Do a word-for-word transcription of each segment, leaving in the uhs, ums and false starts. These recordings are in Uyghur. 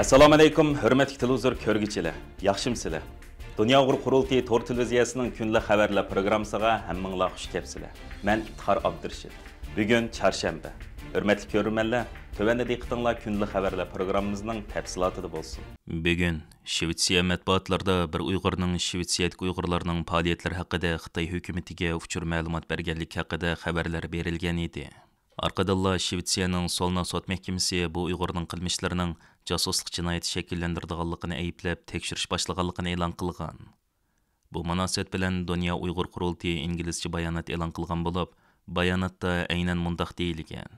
ئەسسالامۇئەلەيكۇم، ھۆرمەتلىك تېلېۋىزور كۆرگۈچىلەر، ياخشىمۇسىلەر؟ دۇنيا ئۇيغۇر قۇرۇلتىيى تور تېلېۋىزىيەسىنىڭ كۈندىلىك خەۋەرلەر پروگراممىسىغا ھەممىڭلار خۇش كەپسىلەر. مەن ئىپتىخار ئابدۇرېشىت. بۈگۈن چارشەنبە. ھۆرمەتلىك كۆرۈرمەنلەر، تۆۋەندە دىققىتىڭلار كۈندىلىك خەۋەرلەر پروگراممىمىزنىڭ تەپسىلاتىدا بولسۇن. بۈگۈن شىۋېتسىيە مەتبۇئاتلىرىدا بىر ئۇيغۇرنىڭ شىۋېتسىيەدىكى ئۇيغۇرلارنىڭ پائالىيەتلىرى ھەققىدە خىتاي ھۆكۈمىتىگە ئۇچۇر مەلۇمات بەرگەنلىكى ھەققىدە خەۋەرلەر بېرىلگەن ئىدى. ئارقىدىنلا شىۋېتسىيەنىڭ سولنا سوت مەھكىمىسى بۇ ئۇيغۇرنىڭ قىلمىشلىرىنىڭ جاسۇسلۇق جىنايىتى شەكىللەندۈرىدىغانلىقىنى ئەيىبلەپ، تەكشۈرۈش باشلىغانلىقىنى ئېلان قىلغان. بۇ مۇناسىۋەت بىلەن دۇنيا ئۇيغۇر قۇرۇلتىيى ئىنگلىزچە بايانات ئېلان قىلغان بولۇپ، باياناتتا ئەينەن مۇنداق دېيىلگەن: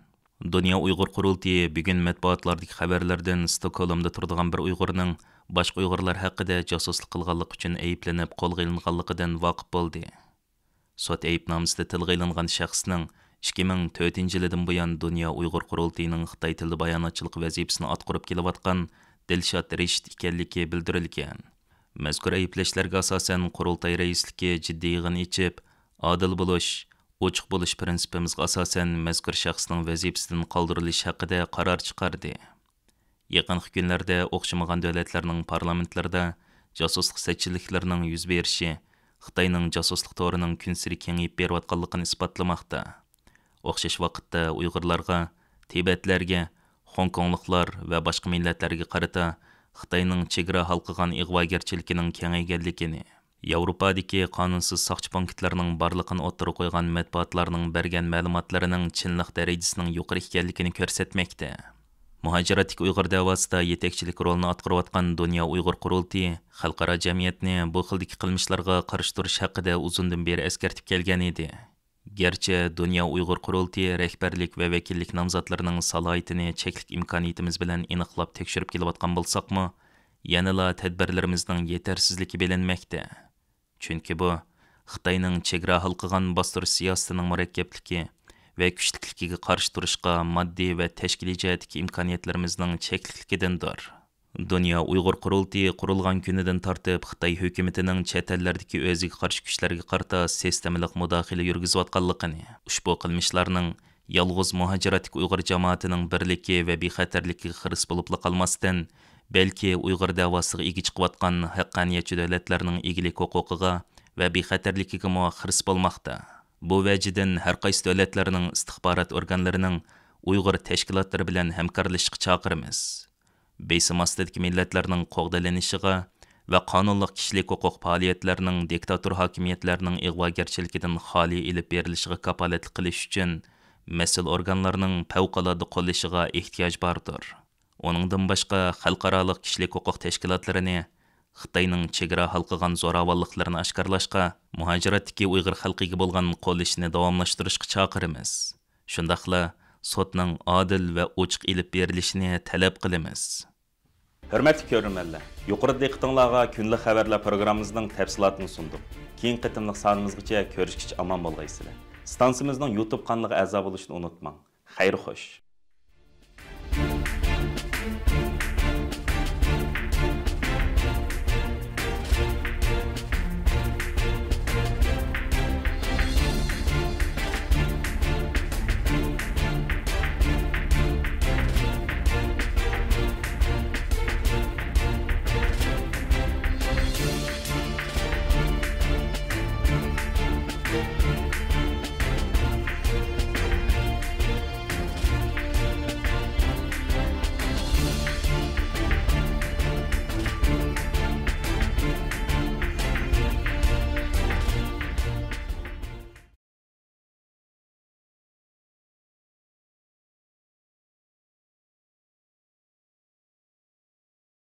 دۇنيا ئۇيغۇر قۇرۇلتىيى بۈگۈن مەتبۇئاتلاردىكى خەۋەرلەردىن ستوكھولمدا تۇرىدىغان بىر ئۇيغۇرنىڭ باشقا ئۇيغۇرلار ھەققىدە جاسۇسلۇق قىلغانلىقى ئۈچۈن ئەيىبلىنىپ قولغا ئېلىنغانلىقىدىن ۋاقىپ بولدى. سوت ئەيىبنامىسىدە تىلغا ئېلىنغان شەخسنىڭ ئىككى مىڭ تۆتىنچى يىلىدىن بۇيان دۇنيا ئۇيغۇر قۇرۇلتىيىنىڭ خىتاي تىلىدا باياناتچىلىق ۋەزىپىسىنى ئاتقۇرۇپ كېلىۋاتقان دىلشات رېشىت ئىكەنلىكى بىلدۈرۈلگەن. مەزكۇر ئەيىبلەشلەرگە ئاساسەن، قۇرۇلتاي رەئىسلىكى جىددىي يىغىن ئېچىپ، ئادىل بولۇش، ئوچۇق بولۇش پىرىنسىپىمىزغا ئاساسەن، مەزكۇر شەخسنىڭ ۋەزىپىسىدىن قالدۇرۇلۇشى ھەققىدە قارار چىقاردى. يېقىنقى كۈنلەردە ئوخشىمىغان دۆلەتلەرنىڭ پارلامېنتلىرىدا جاسۇسلۇق سەتچىلىكلىرىنىڭ يۈز بېرىشى خىتاينىڭ جاسۇسلۇق تورىنىڭ كۈنسېرى كېڭىيىپ بېرىۋاتقانلىقىنى ئىسپاتلىماقتا. ئوخشاش ۋاقىتتا ئۇيغۇرلارغا، تىبەتلەرگە، خوڭكوڭلۇقلار ۋە باشقا مىللەتلەرگە قارىتا خىتاينىڭ چېگرا ھالقىغان ئىغۋاگەرچىلىكىنىڭ كېڭەيگەنلىكىنى، ياۋروپادىكى قانۇنسىز ساقچى پونكىتلىرىنىڭ بارلىقىنى ئوتتۇرىغا قويغان مەتبۇئاتلارنىڭ بەرگەن مەلۇماتلىرىنىڭ چىنلىق دەرىجىسىنىڭ يۇقىرى ئىكەنلىكىنى كۆرسەتمەكتە. مۇھاجىراتتىكى ئۇيغۇر دەۋاسىدا يېتەكچىلىك رولىنى ئاتقۇرۇۋاتقان دۇنيا ئۇيغۇر قۇرۇلتىيى خەلقئارا جەمئىيەتنى بۇ خىلدىكى قىلمىشلارغا قارشى تۇرۇش ھەققىدە ئۇزۇندىن بېرى ئەسكەرتىپ كەلگەن ئىدى. گەرچە دۇنيا ئۇيغۇر قۇرۇلتىيى رەھبەرلىك ۋە ۋەكىللىك نامزاتلىرىنىڭ سالاھىيىتىنى چەكلىك ئىمكانىيىتىمىز بىلەن ئېنىقلاپ تەكشۈرۈپ كېلىۋاتقان بولساقمۇ، يەنىلا تەدبىرلىرىمىزنىڭ يېتەرسىزلىكى بىلىنمەكتە. چۈنكى بۇ، خىتاينىڭ چېگرا ھالقىغان باستۇرۇش سىياسىتىنىڭ مۇرەككەپلىكى ۋە كۈچلۈكلۈكىگە قارشى تۇرۇشقا ماددىي ۋە تەشكىلىي جەھەتتىكى ئىمكانىيەتلىرىمىزنىڭ چەكلىكلىكىدىندۇر. دۇنيا ئۇيغۇر قۇرۇلتىيى قۇرۇلغان كۈنىدىن تارتىپ خىتاي ھۆكۈمىتىنىڭ چەت ئەللەردىكى ئۆزىگە قارشى كۈچلەرگە قارىتا سىستېمىلىق مۇداخىلە يۈرگۈزۈۋاتقانلىقىنى، ئۇشبۇ قىلمىشلارنىڭ يالغۇز مۇھاجىراتتىكى ئۇيغۇر جامائىتىنىڭ بىرلىكى ۋە بىخەتەرلىكىگە خىرىس بولۇپلا قالماستىن، بەلكى ئۇيغۇر دەۋاسىغا ئىگە چىقىۋاتقان ھەققانىيەتچى دۆلەتلەرنىڭ ئىگىلىك ھوقۇقىغا ۋە بىخەتەرلىكىگىمۇ خىرىس بولماقتا. بۇ ۋەجىدىن ھەر قايسى دۆلەتلەرنىڭ ئىستىخبارات ئورگانلىرىنىڭ ئۇيغۇر تەشكىلاتلىرى بىلەن ھەمكارلىشىشقا چاقىرىمىز. بېسىم ئاستىدىكى مىللەتلەرنىڭ قوغدىلىنىشىغا ۋە قانۇنلۇق كىشىلىك ھوقۇق پائالىيەتلىرىنىڭ دىكتاتور ھاكىمىيەتلەرنىڭ ئىغۋاگەرچىلىكىدىن خالىي ئېلىپ بېرىلىشىغا كاپالەتلىك قىلىش ئۈچۈن مەسئۇل ئورگانلارنىڭ پەۋقۇلئاددە قوللىشىغا ئېھتىياج باردۇر. ئۇنىڭدىن باشقا، خەلقئارالىق كىشىلىك ھوقۇق تەشكىلاتلىرىنى خىتاينىڭ چېگرا ھالقىغان زوراۋانلىقلىرىنى ئاشكارىلاشقا، مۇھاجىراتتىكى ئۇيغۇر خەلقىگە بولغان قوللىشىنى داۋاملاشتۇرۇشقا چاقىرىمىز. شۇنداقلا سوتنىڭ ئادىل ۋە ئوچۇق ئېلىپ بېرىلىشىنى تەلەپ قىلىمىز. ھۆرمەتلىك كۆرۈرمەنلەر، يۇقىرىدا دىققىتىڭلارغا كۈندىلىك خەۋەرلەر پروگراممىمىزنىڭ تەپسىلاتىنى سۇندۇق. كېيىنكى قېتىملىق سانىمىزغىچە كۆرۈشكىچە ئامان بولغايسىلەر. ئىستانسىمىزنىڭ يۇتۇب قانىلىغا ئەزا بولۇشنى ئۇنتۇماڭ. خەير خوش.